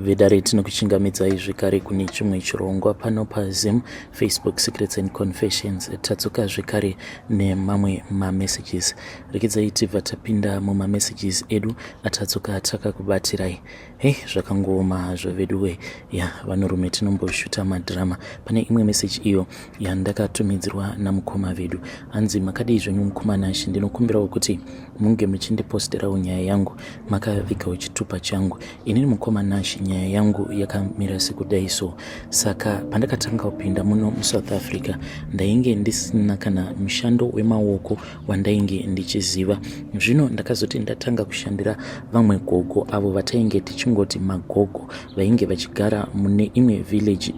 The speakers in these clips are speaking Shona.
Vedare, tinokuchingamidzai zvekare kune chimwe chirongwa pano paZim Facebook Secrets and Confessions. Tadzoka zvekare nemamwe mamessages. Rekedzai tibva tapinda mumamessages edu atadzoka takakubatirai. Hei, zvakangooma hazvo veduwe. Ya, vanhurume tinomboshuta madhirama. Pane imwe message iyo yandakatumidzirwa namukoma vedu, hanzi, "Makadii zvenyu mukoma Nashi? Ndinokumbirawo kuti munge muchindiposterawo nyaya yangu makavigawo chitupa changu. Inini mukoma Nashi, nyaya yangu yakamira sekudai so. Saka pandakatanga kupinda muno muSouth Africa, ndainge ndisina kana mushando wemaoko wandainge ndichiziva. Zvino ndakazoti ndatanga kushandira vamwe gogo avo vatainge tichingoti magogo, vainge vachigara mune imwe village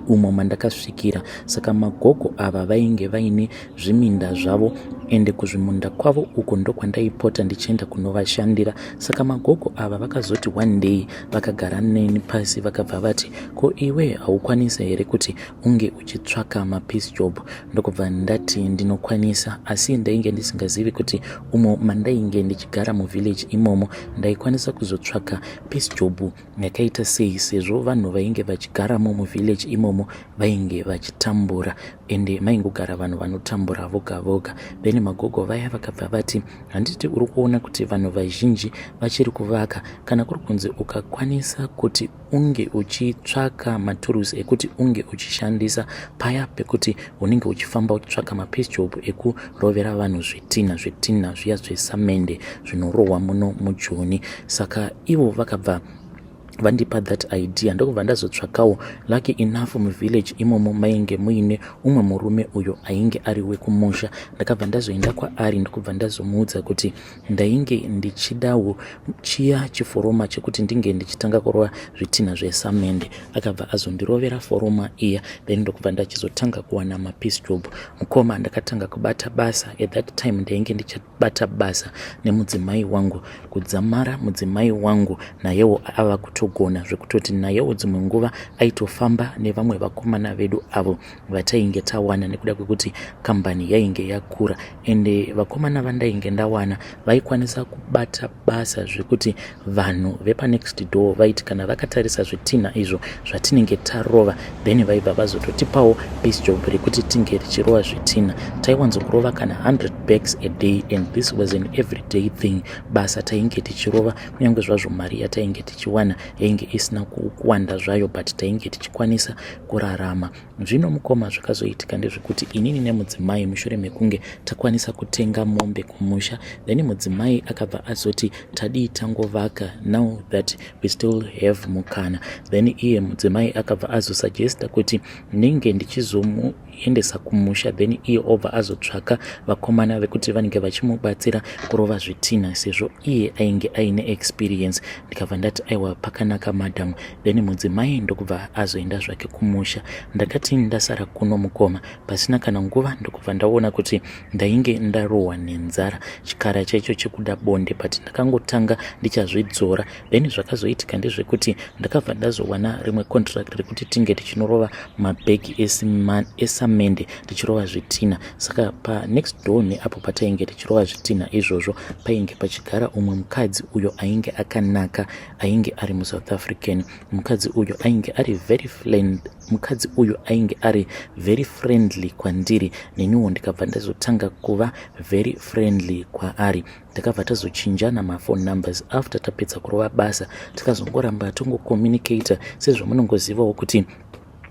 umo mandakasvikira. Saka magogo ava vainge vaine zviminda zvavo, ende kuzvimunda kwavo uko ndokwandaipota ndichienda kunovashandira. Saka magogo ava vakazoti one day vakagara neni pasi, vakabva vati, 'Ko iwe haukwanisi here kuti unge uchitsvaka mapiece job?' Ndokubva ndati ndinokwanisa, asi ndainge ndisingazivi kuti umo mandainge ndichigara muvillage imomo ndaikwanisa kuzotsvaka piece job yakaita sei, sezvo vanhu vainge vachigaramo muvillage imomo vainge vachitambura, ende maingogara vanhu vanotambura voga voga. Then magogo vaya vakabva vati, 'Handiti uri kuona kuti vanhu vazhinji vachiri kuvaka? Kana kuri kunzi ukakwanisa kuti unge uchitsvaka maturusi ekuti unge uchishandisa paya pekuti unenge uchifamba uchitsvaka mapiece job ekurovera vanhu zvitina, zvitina zviya zvesamende zvinorohwa muno muJoni.' Saka ivo vakabva vandipa that idea, ndokubva ndazotsvakawo. Lucky enough, muvillage imomo mainge muine umwe murume uyo ainge ari wekumusha. Ndakabva ndazoenda kwaari, ndokubva ndazomuudza kuti ndainge ndichidawo chiya chiforoma chekuti ndinge ndichitanga kurova zvitinha zvesamende. Akabva azondirovera foroma iya, then ndokubva ndachizotanga kuwana mapiece job. Mukoma, ndakatanga kubata basa. At that time ndainge ndichabata basa nemudzimai wangu. Kudzamara mudzimai wangu nayewo ava kutogona, zvekutoti nayewo dzimwe nguva aitofamba nevamwe vakomana vedu avo vatainge tawana, nekuda kwekuti kambani yainge yakura, ende vakomana vandainge ndawana vaikwanisa kubata basa zvekuti vanhu vepanext door vaiti kana vakatarisa zvitinha izvo zvatinenge tarova, then vaibva vazototipawo piece job rekuti tinge tichirova zvitinha. Taiwanzokurova kana 100 bags a day, and this was an everyday thing. Basa tainge tichirova, kunyange zvazvo mari yatainge tichiwana yainge isina kuwanda zvayo, but tainge tichikwanisa kurarama. Zvino mukoma, zvakazoitika ndezvekuti inini nemudzimai, mushure mekunge takwanisa kutenga mombe kumusha, then mudzimai akabva azoti, 'Tadii tangovaka now that we still have mukana?' Then iye mudzimai akabva azosuggesta kuti ndinge ndichizomuendesa kumusha, then iye obva azotsvaka vakomana vekuti vanenge vachimubatsira kurova zvitinha, sezvo iye ainge aine experience. Ndikabva ndati, 'Aiwa, pakanaka madam.' Then mudzimai ndokubva azoenda zvake kumusha. Ndakati ndasara kuno mukoma, pasina kana nguva ndokubva ndaona kuti ndainge ndarohwa nenzara, chikara chaicho chekuda bonde, but ndakangotanga ndichazvidzora. Then zvakazoitika ndezvekuti ndakabva ndazowana rimwe contract rekuti tinge tichinorova mabhegi esamende, tichirova zvitina. Saka panext door neapo patainge tichirova zvitina izvozvo painge pachigara umwe mukadzi uyo ainge akanaka, ainge ari muSouth African. Mukadzi uyu ainge ari very friendly kwandiri, neniwo ndikabva ndazotanga kuva very friendly kwaari. Takabva tazochinjana maphone numbers after tapedza kurova basa. Tikazongoramba tongocommunicata, sezvamunongozivawo kuti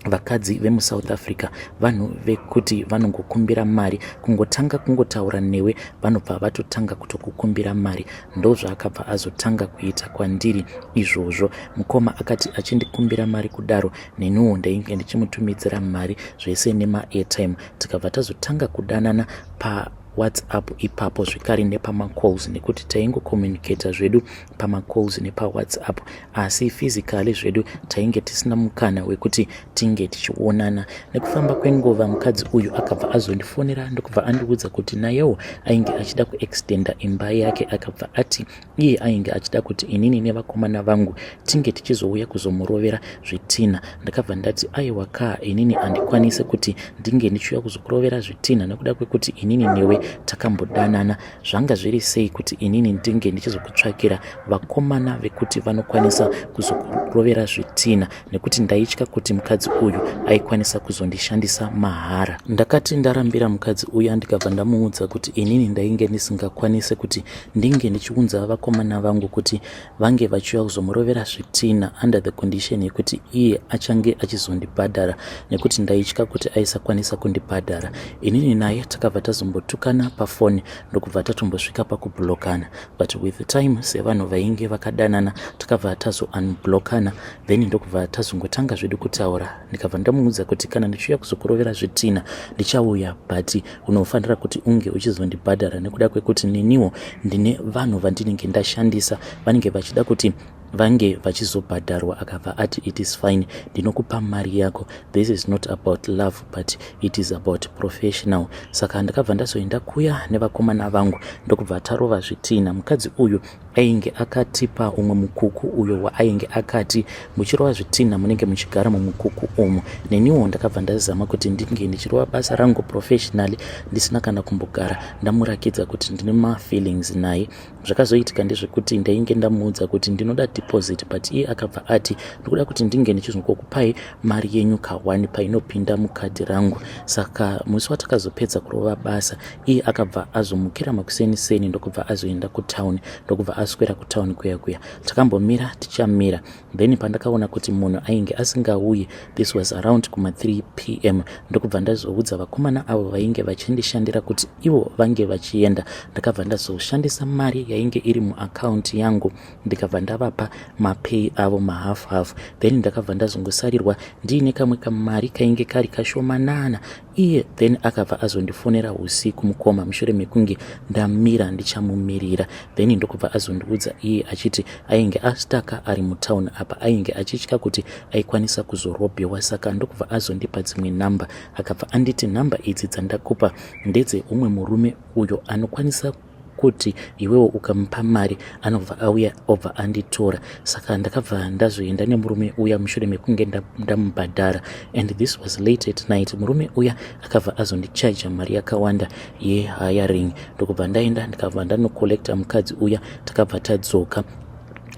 vakadzi vemuSouth Africa vanhu vekuti vanongokumbira mari. Kungotanga kungotaura newe, vanobva vatotanga kutokukumbira mari. Ndozvaakabva azotanga kuita kwandiri izvozvo mukoma. Akati achindikumbira mari kudaro, neniwo ndainge ndichimutumidzira mari zvese nemaairtime. Tikabva tazotanga kudanana pa WhatsApp ipapo zvekare nepamacalls, nekuti taingocommunicata zvedu pamacalls nepaWhatsApp, asi physically zvedu tainge tisina mukana wekuti tinge tichionana. Nekufamba kwenguva, mukadzi uyu akabva azondifonera, ndokubva andiudza kuti nayewo ainge achida kuextenda imba yake. Akabva ati iye ainge achida kuti inini nevakomana vangu tinge tichizouya kuzomurovera zvitina. Ndakabva ndati, 'Aiwa ka, inini handikwanisi kuti ndinge ndichiuya kuzokurovera zvitina, nekuda kwekuti inini newe takambodanana. Zvanga zviri sei kuti inini ndinge ndichizokutsvakira vakomana vekuti vanokwanisa kuzokurovera zvitina, nekuti ndaitya kuti mukadzi uyu aikwanisa kuzondishandisa mahara. Ndakati ndarambira mukadzi uya, ndikabva ndamuudza kuti inini ndainge ndisingakwanise kuti ndinge ndichiunza vakomana vangu kuti vange vachiuya kuzomurovera zvitina under the condition yekuti iye achange achizondibhadhara, nekuti ndaitya kuti aisakwanisa kundibhadhara. Inini naye takabva tazombotukana pafoni, ndokubva tatombosvika pakublokana, but with time, sevanhu vainge vakadanana, takabva tazounblokana, then ndokubva tazongotanga zvedu kutaura. Ndikabva ndamuudza kuti kana ndichiuya kuzokurovera zvitina ndichauya, but unofanira kuti unge uchizondibhadhara, nekuda kwekuti neniwo ndine vanhu vandinenge ndashandisa vanenge vachida kuti vange vachizobhadharwa. Akabva ati, "It is fine, ndinokupa mari yako. This is not about love, but it is about professional." Saka ndakabva ndazoenda kuya nevakomana vangu, ndokubva tarova zvitina. Mukadzi uyu ainge akatipa umwe mukuku uyo waainge akati muchirova zvitina munenge muchigara mumukuku umu. Neniwo ndakabva ndazama kuti ndinge ndichirova basa rangu professionally, ndisina kana kumbogara ndamurakidza kuti ndine mafeelings naye. Zvakazoitika ndezvekuti ndainge ndamuudza kuti ndinoda deposit, but iye akabva ati, "Ndikuda kuti ndinge ndichizongokupai mari yenyu ka1 painopinda mukadhi rangu." Saka musi watakazopedza kurova basa, iye akabva azomukira makuseni-seni, ndokubva azoenda kutauni, ndokubva aswera kutauni kuya kuya. Takambomira tichamira, then pandakaona kuti munhu ainge asingauyi, this was around kuma3 p.m., ndokubva ndazoudza vakomana avo vainge vachindishandira kuti ivo vange vachienda. Ndakabva ndazoshandisa mari yainge iri muakaunti yangu, ndikabva ndavapa mapay avo mahalf half. Then ndakabva ndazongosarirwa ndiine kamwe kamari kainge kari kashomanana. Iye then akabva azondifonera usiku, mukoma, mushure mekunge ndamira ndichamumirira. Then ndokubva azondiudza iye achiti ainge astaka ari mutauni apa, ainge achitya kuti aikwanisa kuzorobhewa. Saka ndokubva azondipa dzimwe nhamba. Akabva anditi, "Nhamba idzi dzandakupa ndedzeumwe murume uyo anokwanisa kuti iwewo ukamupa mari anobva auya obva anditora." Saka ndakabva ndazoenda nemurume uya mushure mekunge ndamubhadhara, and this was late at night. Murume uya akabva azondichaja mari yakawanda yehiring, ndokubva ndaenda, ndikabva ndanocollecta mukadzi uya. Takabva tadzoka.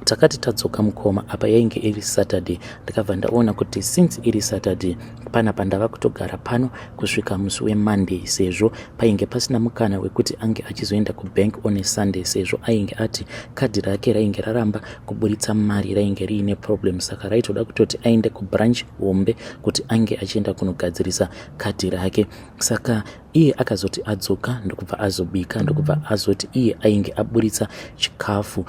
Takati tadzoka, mukoma, apa yainge iri Saturday. Ndakabva ndaona kuti since iri Saturday, panapa ndava kutogara pano kusvika musi weMonday, sezvo painge pasina mukana wekuti ange achizoenda kubank on a Sunday, sezvo ainge ati kadhi rake rainge raramba kuburitsa mari, rainge riine problem. Saka raitoda kutoti aende kubranch hombe kuti ange achienda kunogadzirisa kadhi rake. Saka iye akazoti adzoka, ndokubva azobika, ndokubva azoti iye ainge aburitsa chikafu,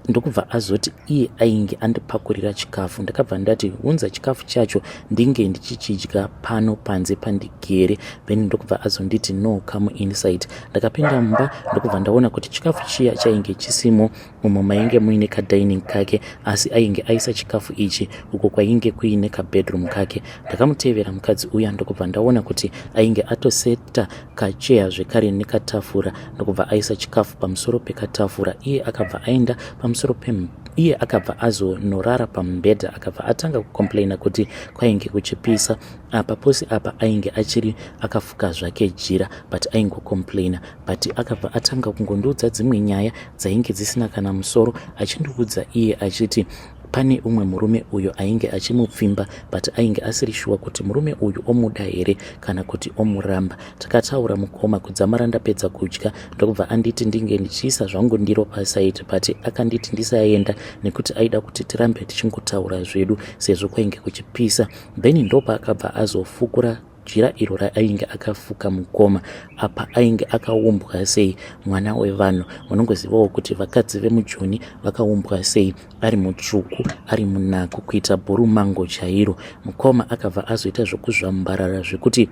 ndokubva azoti iye ainge andipakurira chikafu. Ndakabva ndati, "Unza chikafu chacho ndinge ndichichidya pano panze pandigere." Then ndokubva azonditi, "No, come inside." Ndakapinda mumba, ndokubva ndaona kuti chikafu chiya chainge chisimo umo mainge muine kadining kake, asi ainge aisa chikafu ichi uko kwainge kuine kabedroom kake. Ndakamutevera mukadzi uya, ndokubva ndaona kuti ainge atoseta kacheya zvekare nekatafura, ndokubva aisa chikafu pamusoro pekatafura. Iye akabva aenda pamusoro pe iye akabva azonorara pamubhedha. Akabva atanga kucomplaina kuti kwainge kuchipisa. Apa pose apa ainge achiri akafuka zvake jira, but aingocomplaina. But akabva atanga kungondiudza dzimwe nyaya dzainge dzisina kana musoro, achindiudza iye achiti pane umwe murume uyo ainge achimupfimba, but ainge asiri shuwa kuti murume uyu omuda here kana kuti omuramba. Takataura, mukoma, kudzamara ndapedza kudya, ndokubva anditi ndinge ndichiisa zvangu ndiro paside, but akanditi ndisaenda nekuti aida kuti tirambe tichingotaura zvedu sezvo kwainge kuchipisa. Then ndopaakabva azofukura jira iro raainge akafuka. Mukoma, apa ainge akaumbwa sei mwana wevanhu! Munongozivawo kuti vakadzi vemujoni vakaumbwa sei, ari mutsvuku, ari munaku, kuita bhurumango chairo. Mukoma, akabva azoita zvokuzvambarara, zvekuti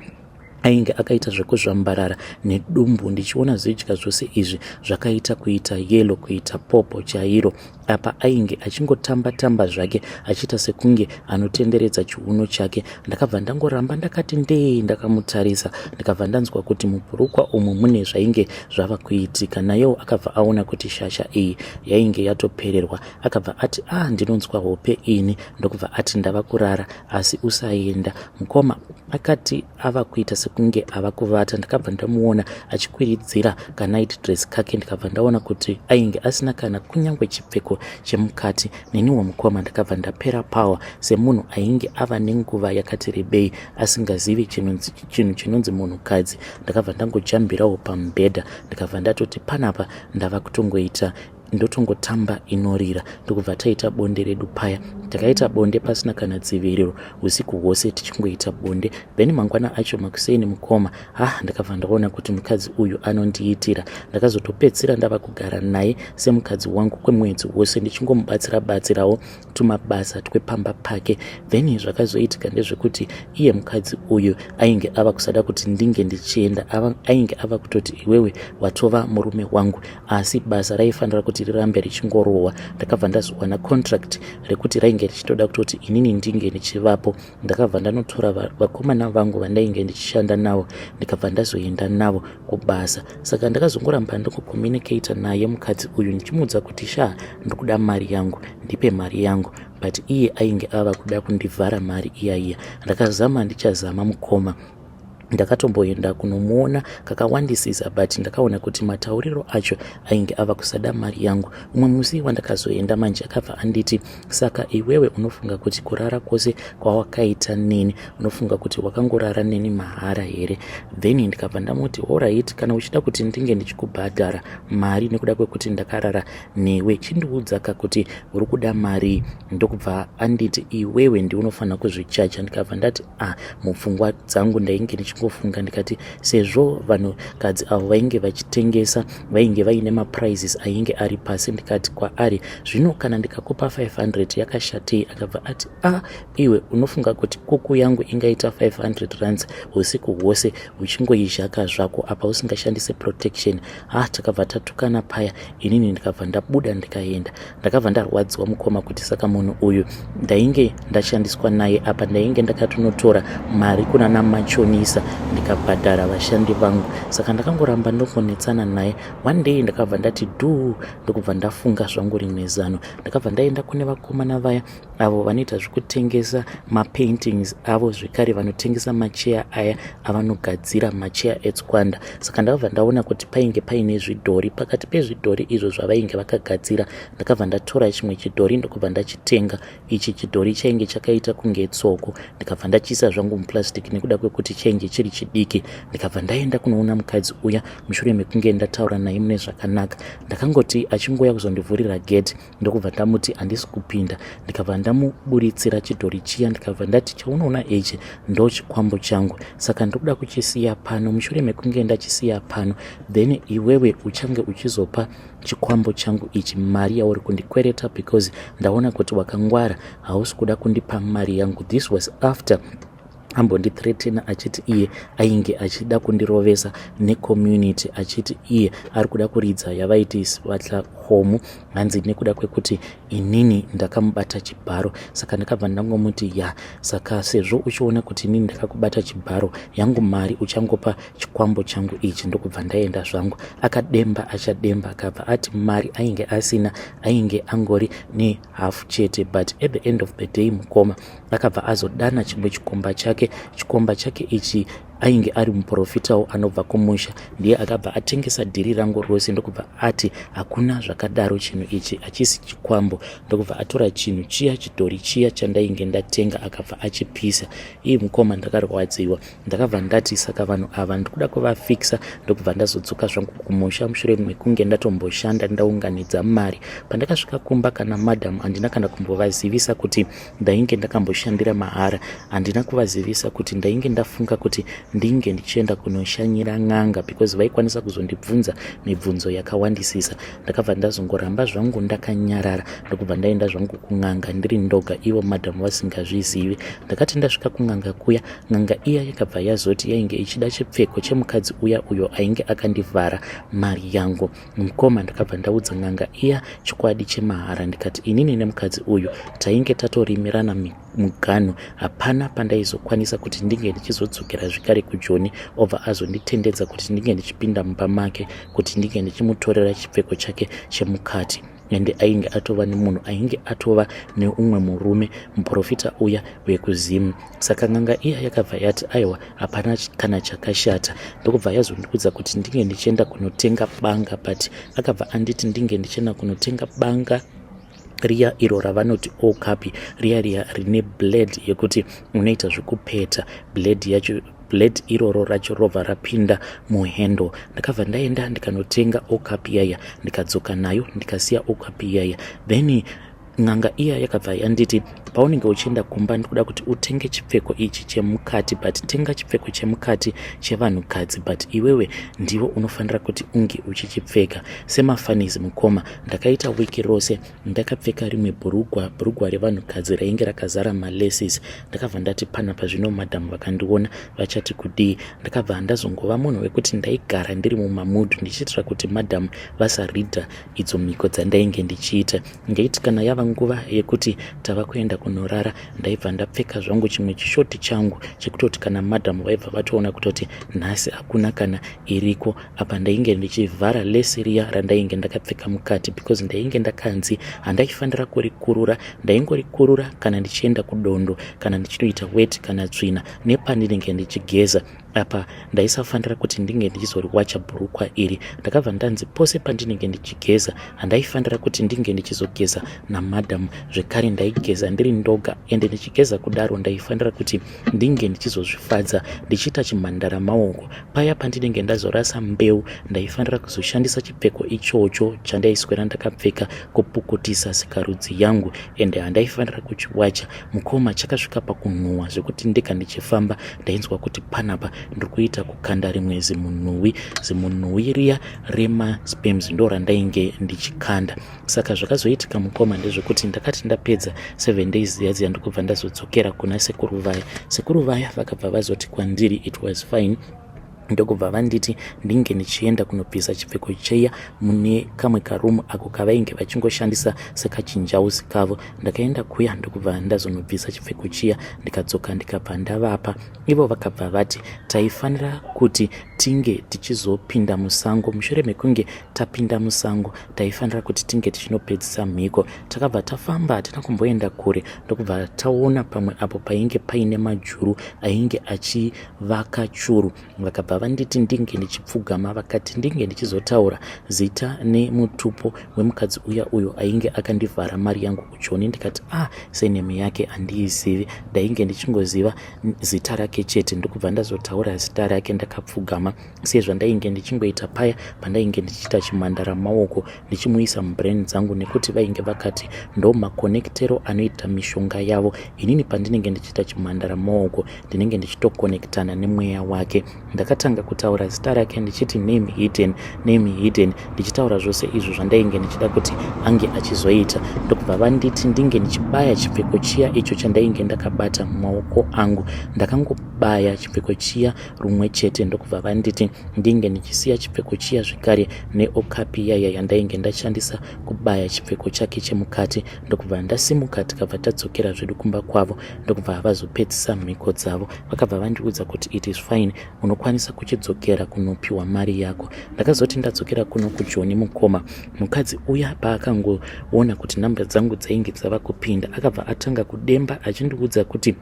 ainge akaita zvekuzvambarara nedumbu. Ndichiona zvidya zvose izvi zvakaita kuita yellow, kuita popo chairo. Apa ainge achingotamba tamba zvake achiita sekunge anotenderedza chiuno chake. Ndakabva ndangoramba ndakati ndee ndakamutarisa, ndikabva ndanzwa kuti mubhurukwa umu mune zvainge zvava kuitika. Nayewo akabva aona kuti shasha iyi yainge yatopererwa, akabva ati a ah, ndinonzwa hope ini, ndokubva ati ndava kurara asi usaenda mukoma. Akati ava kuita sekunge ava kuvata, ndakabva ndamuona achikwiridzira kanight dress kake, ndikabva ndaona kuti ainge asina kana kunyange chipfeko chemukati. Neniwo mukoma ndakabva ndapera power semunhu ainge ava nenguva yakati rebei asingazivi chinhu chinonzi munhukadzi. Ndakabva ndangojambirawo pamubhedha, ndikabva ndatoti panapa ndava kutongoita ndotongotamba inorira, ndokubva taita bonde redu paya. Takaita bonde pasina kana dziviriro usiku hwose tichingoita bonde. Then mangwana acho makuseni mukoma, ha ndakabva ndaona kuti mukadzi uyu anondiitira. Ndakazotopedzisira ndava kugara naye semukadzi wangu kwemwedzi wose, ndichingomubatsira batsirawo tumabasa twepamba pake. Then zvakazoitika ndezvekuti iye mukadzi uyu ainge ava kusada kuti ndinge ndichienda, ainge ava kutoti iwewe watova murume wangu, asi basa raifanira kuti rirambe richingorohwa. Ndakabva ndazowana contract rekuti rainge richitoda kutoti inini ndinge ndichivapo. Ndakabva ndanotora vakomana vangu vandainge ndichishanda navo, ndikabva ndazoenda navo kubasa. Saka ndakazongoramba ndongocommunicata naye mukadzi uyu ndichimuudza kuti sha, ndikuda mari yangu, ndipe mari yangu, but iye ainge ava kuda kundivhara mari iya iya. Ndakazama ndichazama mukoma, ndakatomboenda kunomuona kakawandisisa, but ndakaona kuti matauriro acho ainge ava kusada mari yangu. Umwe musi wandakazoenda manje, akabva anditi, "Saka iwewe unofunga kuti kurara kwose kwawakaita neni, unofunga kuti wakangorara neni mahara here?" Then ndikabva ndamuti, "Alright, kana uchida kuti ndinge ndichikubhadhara mari nekuda kwekuti ndakarara newe, chindiudza ka kuti uri kuda mari." Ndokubva anditi, "Iwewe ndiunofanira kuzvichacha." Ndikabva ndati, "Ah." Mupfungwa dzangu ndainge ndichingofunga, ndikati sezvo vanhukadzi avo vainge vachitengesa vainge vaine maprices ainge ari pasi, ndikati kwaari, "Zvino kana ndikakupa 500 yakashatei?" Akabva ati, "A ah, iwe unofunga kuti kuku yangu ingaita 500 rands usiku hwose uchingoizhaka zvako apa usingashandise protection?" Ah, takabva tatukana paya. Inini ndikabva ndabuda ndikaenda. Ndakabva ndarwadziwa mukoma kuti saka munhu uyu ndainge ndashandiswa naye apa, ndainge ndakatonotora mari kuna namachonisa ndikabhadhara vashandi vangu. Saka ndakangoramba ndongonetsana naye. One day ndakabva ndati dhuu, ndokubva ndafunga zvangu rimwe zano. Ndakabva ndaenda kune vakomana vaya avo vanoita zvekutengesa mapaintings avo, zvekare vanotengesa macheya aya avanogadzira, macheya etswanda. Saka ndakabva ndaona kuti painge paine zvidhori. Pakati pezvidhori izvo zvavainge vakagadzira, ndakabva ndatora chimwe chidhori, ndokubva ndachitenga. Ichi chidhori chainge chakaita kunge tsoko. Ndikabva ndachiisa zvangu muplastic nekuda kwekuti chainge chiri chidiki. Ndikabva ndaenda kunoona mukadzi uya mushure mekunge ndataura naye mune zvakanaka. Ndakangoti achingoya kuzondivhurira gate, ndokubva ndamuti handisi kupinda. Ndikabva ndamuburitsira chidhori chiya, ndikabva ndati, "Chaunoona ichi ndo chikwambo changu, saka ndikuda kuchisiya pano. Mushure mekunge ndachisiya pano, then iwewe uchange uchizopa chikwambo changu ichi mari yauri kundikwereta, because ndaona kuti wakangwara, hausi kuda kundipa mari yangu." This was after ambondithreatena achiti iye ainge achida kundirovesa necommunity, achiti iye ari kuda kuridza yavaiti vatla homu, hanzi nekuda kwekuti inini ndakamubata chibharo. Saka ndakabva ndangomuti, "Ya, saka sezvo uchiona kuti inini ndakakubata chibharo, yangu mari uchangopa chikwambo changu ichi." Ndokubva ndaenda zvangu. Akademba achademba, akabva ati mari ainge asina, ainge angori nehafu chete. But at the end of the day mukoma, akabva azodana chimwe chikomba chake. Chikomba chake ichi ainge ari muprofitawo anobva kumusha. Ndiye akabva atengesa dhiri rangu rose, ndokubva ati hakuna zvakadaro, chinhu ichi hachisi chikwambo. Ndokubva atora chinhu chiya, chidhori chiya chandainge ndatenga, akabva achipisa. Ii mukoma, ndakarwadziwa. Ndakabva ndati saka vanhu ava ndikuda kuvafikisa. Ndokubva ndazodzoka zvangu kumusha mushure mekunge ndatomboshanda ndaunganidza mari. Pandakasvika kumba, kana madam handina kana kumbovazivisa kuti ndainge ndakamboshandira mahara. Handina kuvazivisa kuti ndainge ndafunga kuti ndinge ndichienda kunoshanyira n'anga because vaikwanisa kuzondibvunza mibvunzo yakawandisisa. Ndakabva ndazongoramba zvangu ndakanyarara, ndokubva ndaenda zvangu kun'anga ndiri ndoga, ivo madhamu vasingazvizivi. Ndakati ndasvika kun'anga kuya, n'anga iya yakabva yazoti yainge ichida chipfeko chemukadzi uya uyo ainge akandivhara mari yangu. Mukoma, ndakabva ndaudza n'anga iya chokwadi chemahara, ndikati inini nemukadzi uyu tainge tatorimirana muganhu, hapana pandaizokwanisa kuti ndinge ndichizodzokera zvekare kuJoni obva azonditendedza kuti ndinge ndichipinda mumba make kuti ndinge ndichimutorera chipfeko chake chemukati. Ende ainge atova nemunhu, ainge atova neumwe murume, muprofita uya wekuZimu. Saka n'anga iya yakabva yati aiwa, hapana kana chakashata, ndokubva yazondiudza kuti ndinge ndichienda kunotenga banga. But akabva anditi ndinge ndichienda kunotenga banga riya iro ravanoti okapi, riya riya rine blade yekuti unoita zvekupeta blade yacho, blade iroro racho robva rapinda muhandle. Ndakabva ndaenda ndikanotenga okapi yaya, ndikadzoka nayo, ndikasiya okapi yaya. Then n'anga iya yakabva yanditi, paunenge uchienda kumba, ndikuda kuti utenge chipfeko ichi chemukati, but tenga chipfeko chemukati chevanhukadzi, but iwewe ndiwo unofanira kuti unge uchichipfeka. Semafanisi mukoma, ndakaita wiki rose ndakapfeka rimwe bhurugwa, bhurugwa revanhukadzi rainge rakazara malaces. Ndakabva ndati panapa zvino madhamu vakandiona vachati kudii? Ndakabva ndazongova munhu wekuti ndaigara ndiri mumamudhu ndichiitira kuti madhamu vasaridha idzo mhiko dzandainge ndichiita. Ndaiti kana yava nguva yekuti tava kuenda kunorara, ndaibva ndapfeka zvangu chimwe chishoti changu chekutoti kana madhamu vaibva vatoona kutoti nhasi hakuna kana iriko. Apa ndainge ndichivhara lace riya randainge ndakapfeka mukati because ndainge ndakanzi handaifanira kurikurura, ndaingorikurura kana ndichienda kudondo, kana ndichinoita weti kana tsvina, nepandinenge ndichigeza. Apa ndaisafanira kuti ndinge ndichizoriwacha bhurukwa iri. Ndakabva ndanzi pose pandinenge ndichigeza, handaifanira kuti ndinge ndichizogeza namadhamu zvekare, ndaigeza ndiri ndoga. Ende ndichigeza kudaro, ndaifanira kuti ndinge ndichizozvifadza ndichiita chimhandara maoko. Paya pandinenge ndazorasa mbeu, ndaifanira kuzoshandisa chipfeko ichocho chandaiswera ndakapfeka kupukutisa sikarudzi yangu, ende handaifanira kuchiwacha. Mukoma, chakasvika pakunhuhwa zvekuti ndega ndichifamba ndainzwa kuti panapa ndiri kuita kukanda rimwe zimunhuwi, zimunhuwi riya remasperms ndo randainge ndichikanda. Saka zvakazoitika mukoma ndezvekuti ndakati ndapedza 7 days dziya dziya, ndikubva ndazodzokera kuna sekuru vaya. Sekuru vaya vakabva vazoti kwandiri it was fine, ndokubva vanditi ndinge ndichienda kunobvisa chipfeko cheya mune kamwe karumu ako kavainge vachingoshandisa sekachinjausi kavo. Ndakaenda kuya, ndokubva ndazonobvisa chipfeko chiya, ndikadzoka, ndikabva ndavapa. Ivo vakabva vati taifanira kuti tinge tichizopinda musango. Mushure mekunge tapinda musango, taifanira kuti tinge tichinopedzisa mhiko. Takabva tafamba, hatina kumboenda kure, ndokubva taona pamwe apo painge paine majuru ainge achivaka churu. Vakabva vanditi ndinge ndichipfugama, vakati ndinge ndichizotaura zita nemutupo wemukadzi uya uyo ainge akandivhara mari yangu kuJoni. Ndikati, ah, surname yake handiizivi, ndainge ndichingoziva zita rake chete. Ndokubva ndazotaura zita rake ndakapfugama, sezvandainge ndichingoita paya pandainge ndichiita chimhandara maoko, ndichimuisa mubrain dzangu, nekuti vainge vakati ndo makonektero anoita mishonga yavo. Inini pandinenge ndichiita chimhandara maoko, ndinenge ndichitokonektana nemweya wake. Ndakatanga kutaura zita rake ndichiti, "Name hidden, name hidden," ndichitaura zvose izvo zvandainge ndichida kuti ange achizoita. Ndokubva vanditi ndinge ndichibaya chipfeko chiya icho chandainge ndakabata mumaoko angu. Ndakangobaya chipfeko chiya rumwe chete, ndokubva vanditi ndinge ndichisiya chipfeko chiya zvekare neokapi yaya yandainge ndashandisa kubaya chipfeko chake chemukati. Ndokubva ndasimuka, tikabva tadzokera zvedu kumba kwavo, ndokubva vazopedzisa mhiko dzavo. Vakabva vandiudza kuti it is fine, unokwanisa kuchidzokera kunopiwa mari yako. Ndakazoti ndadzokera kuno kuJoni mukoma, mukadzi uya paakangoona kuti namba dzangu dzainge dzava kupinda, akabva atanga kudemba achindiudza kuti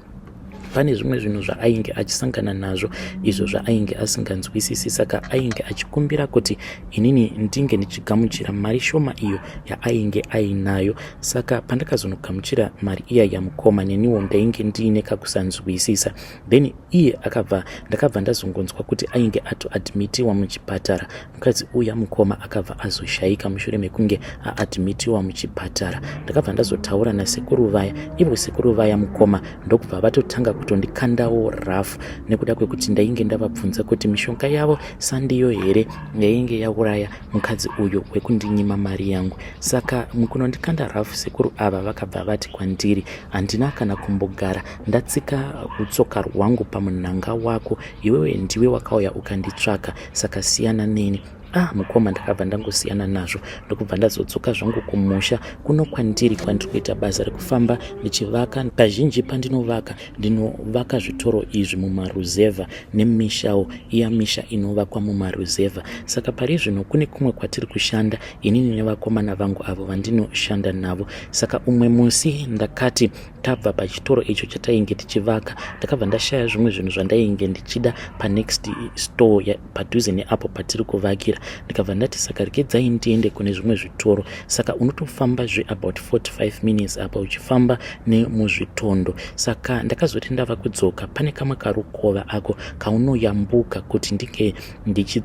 pane zvimwe zvinhu zvaainge achisangana nazvo izvo zvaainge asinganzwisisi. Saka ainge achikumbira kuti inini ndinge ndichigamuchira mari shoma iyo yaainge ainayo. Saka pandakazonogamuchira mari iya yamukoma, neniwo ndainge ndiine kakusanzwisisa. Then iye akabva, ndakabva ndazongonzwa kuti ainge atoadmitiwa muchipatara. Mukadzi uya mukoma akabva azoshayika mushure mekunge aadmitiwa muchipatara. Ndakabva ndazotaura nasekuru vaya. Ivo sekuru vaya mukoma ndokubva vatotanga. kutondikandawo rafu nekuda kwekuti ndainge ndavabvunza kuti mishonga yavo sandiyo here yainge yauraya mukadzi uyu wekundinyima mari yangu. Saka mukunondikanda rafu, sekuru ava vakabva vati kwandiri, handina kana kumbogara ndatsika rutsoka rwangu pamunhanga wako, iwewe ndiwe wakauya ukanditsvaka, saka siyana neni. Ah, mukoma, ndakabva ndangosiyana nazvo, ndokubva ndazodzoka zvangu kumusha kuno kwandiri, kwandiri kuita basa rekufamba ndichivaka. Kazhinji pandinovaka, ndinovaka zvitoro izvi mumaruzevha nemishawo iya, misha inovakwa mumaruzevha. Saka pari zvino kune kumwe kwatiri kushanda inini nevakomana vangu avo vandinoshanda navo. Saka umwe musi ndakati tabva pachitoro icho chatainge tichivaka, ndakabva ndashaya zvimwe zvinhu zvandainge ndichida panext store padhuze neapo patiri kuvakira. Ndikabva ndati, saka regedzai ndiende kune zvimwe zvitoro. Saka unotofamba zve about 45 minutes apa uchifamba nemuzvitondo. Saka ndakazoti ndava kudzoka, pane kamwe karukova ako kaunoyambuka kuti ndinge ndichi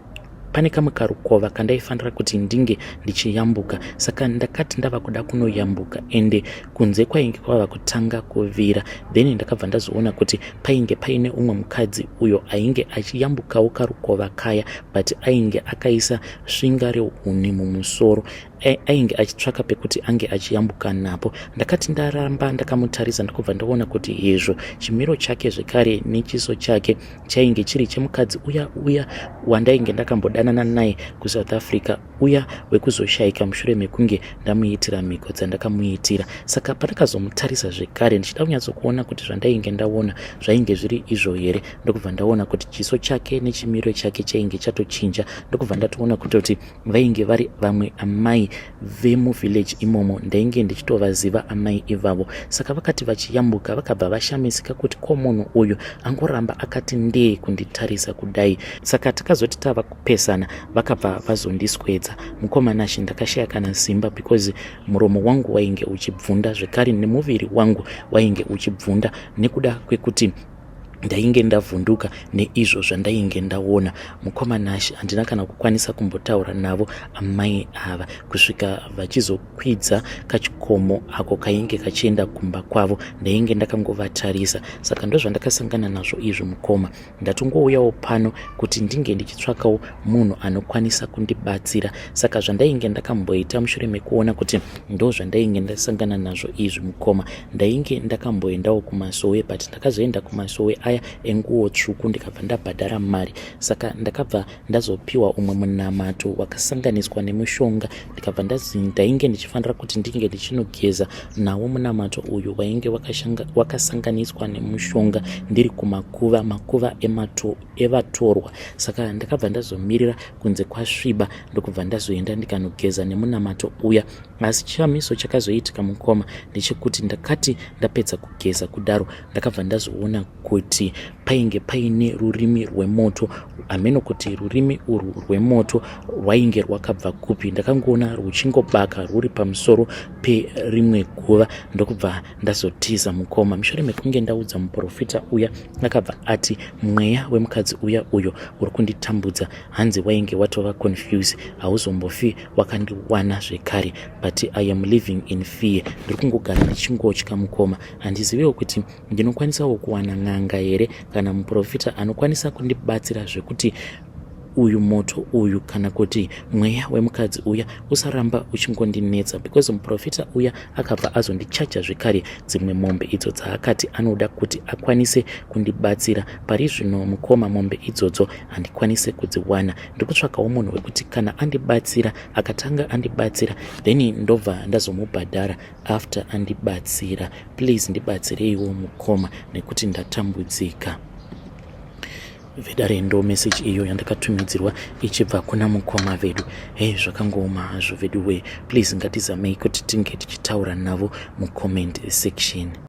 pane kamwe karukova kandaifanira kuti ndinge ndichiyambuka. Saka ndakati ndava kuda kunoyambuka, ende kunze kwainge kwava kutanga kuvira. Then ndakabva ndazoona kuti painge paine umwe mukadzi uyo ainge achiyambukawo karukova kaya, but ainge akaisa svinga rehuni mumusoro, ainge achitsvaka pekuti ange achiyambuka napo. Ndakati ndaramba ndakamutarisa, ndokubva ndaona kuti hezvo, chimiro chake zvekare nechiso chake chainge chiri chemukadzi uya uya wandainge ndakambodanana naye kuSouth Africa, uya wekuzoshayika mushure mekunge ndamuitira mhiko dzandakamuitira. Saka pandakazomutarisa zvekare ndichida kunyatsokuona kuti zvandainge ndaona zvainge zviri izvo here, ndokubva ndaona kuti chiso chake nechimiro chake chainge chatochinja. Ndokubva ndatoona kutoti vainge vari vamwe amai vemuvillage imomo. Ndainge ndichitovaziva amai ivavo. Saka vakati vachiyambuka, vakabva vashamisika kuti ko munhu uyu angoramba akati ndee kunditarisa kudai. Saka takazoti tava kupesana, vakabva vazondiswedza. Mukoma Nashe, ndakashaya kana simba because muromo wangu wainge uchibvunda zvekare nemuviri wangu wainge uchibvunda nekuda kwekuti ndainge ndavhunduka neizvo zvandainge ndaona. Mukoma Nashe, handina kana kukwanisa kumbotaura navo amai ava kusvika vachizokwidza kachikomo ako kainge kachienda kumba kwavo. Ndainge ndakangovatarisa. Saka ndozvandakasangana nazvo izvo, mukoma. Ndatongouyawo pano kuti ndinge ndichitsvakawo munhu anokwanisa kundibatsira. Saka zvandainge ndakamboita mushure mekuona kuti ndo zvandainge ndasangana nazvo izvi, mukoma, ndainge ndakamboendawo kumasowe, but ndakazoenda kumasowe aya enguo tsvuku, ndikabva ndabhadhara mari. Saka ndakabva ndazopiwa umwe munamato wakasanganiswa nemushonga, ndikabva ndainge ndichifanira kuti ndinge ndichinogeza nawo munamato uyu wainge wakasanganiswa nemushonga ndiri kumakuva, makuva evatorwa. Saka ndakabva ndazomirira kunze kwasviba, ndokubva ndazoenda ndikanogeza nemunamato uya. Asi chishamiso chakazoitika, mukoma, ndechekuti ndakati ndapedza kugeza kudaro, ndakabva ndazoona kuti painge paine rurimi rwemoto. Hameno kuti rurimi urwu rwemoto rwainge rwakabva kupi. Ndakangoona ruchingobaka rwuri pamusoro perimwe guva, ndokubva ndazotiza, mukoma. Mushure mekunge ndaudza muprofita uya, akabva ati mweya wemukadzi uya uyo uri kunditambudza, hanzi wainge watova confuse, hauzombofi wakandiwana zvekare. But I am living in fear. Ndiri kungogara ndichingotya, mukoma. Handiziviwo kuti ndinokwanisawo kuwana n'anga here kana muprofita anokwanisa kundibatsira zvekuti uyu moto uyu kana kuti mweya wemukadzi uya usaramba uchingondinetsa, because muprofita uya akabva azondichaja zvekare dzimwe mombe idzo dzaakati anoda kuti akwanise kundibatsira. Pari zvino, mukoma, mombe idzodzo handikwanise kudziwana. Ndiri kutsvakawo munhu wekuti kana andibatsira, akatanga andibatsira, then ndobva ndazomubhadhara after andibatsira. Please ndibatsireiwo, mukoma, nekuti ndatambudzika. Vedare, ndo meseji iyo yandakatumidzirwa ichibva kuna mukoma vedu. Hei, zvakangooma hazvo vedu we. Please ngatizamei kuti tinge tichitaura navo mucomment section.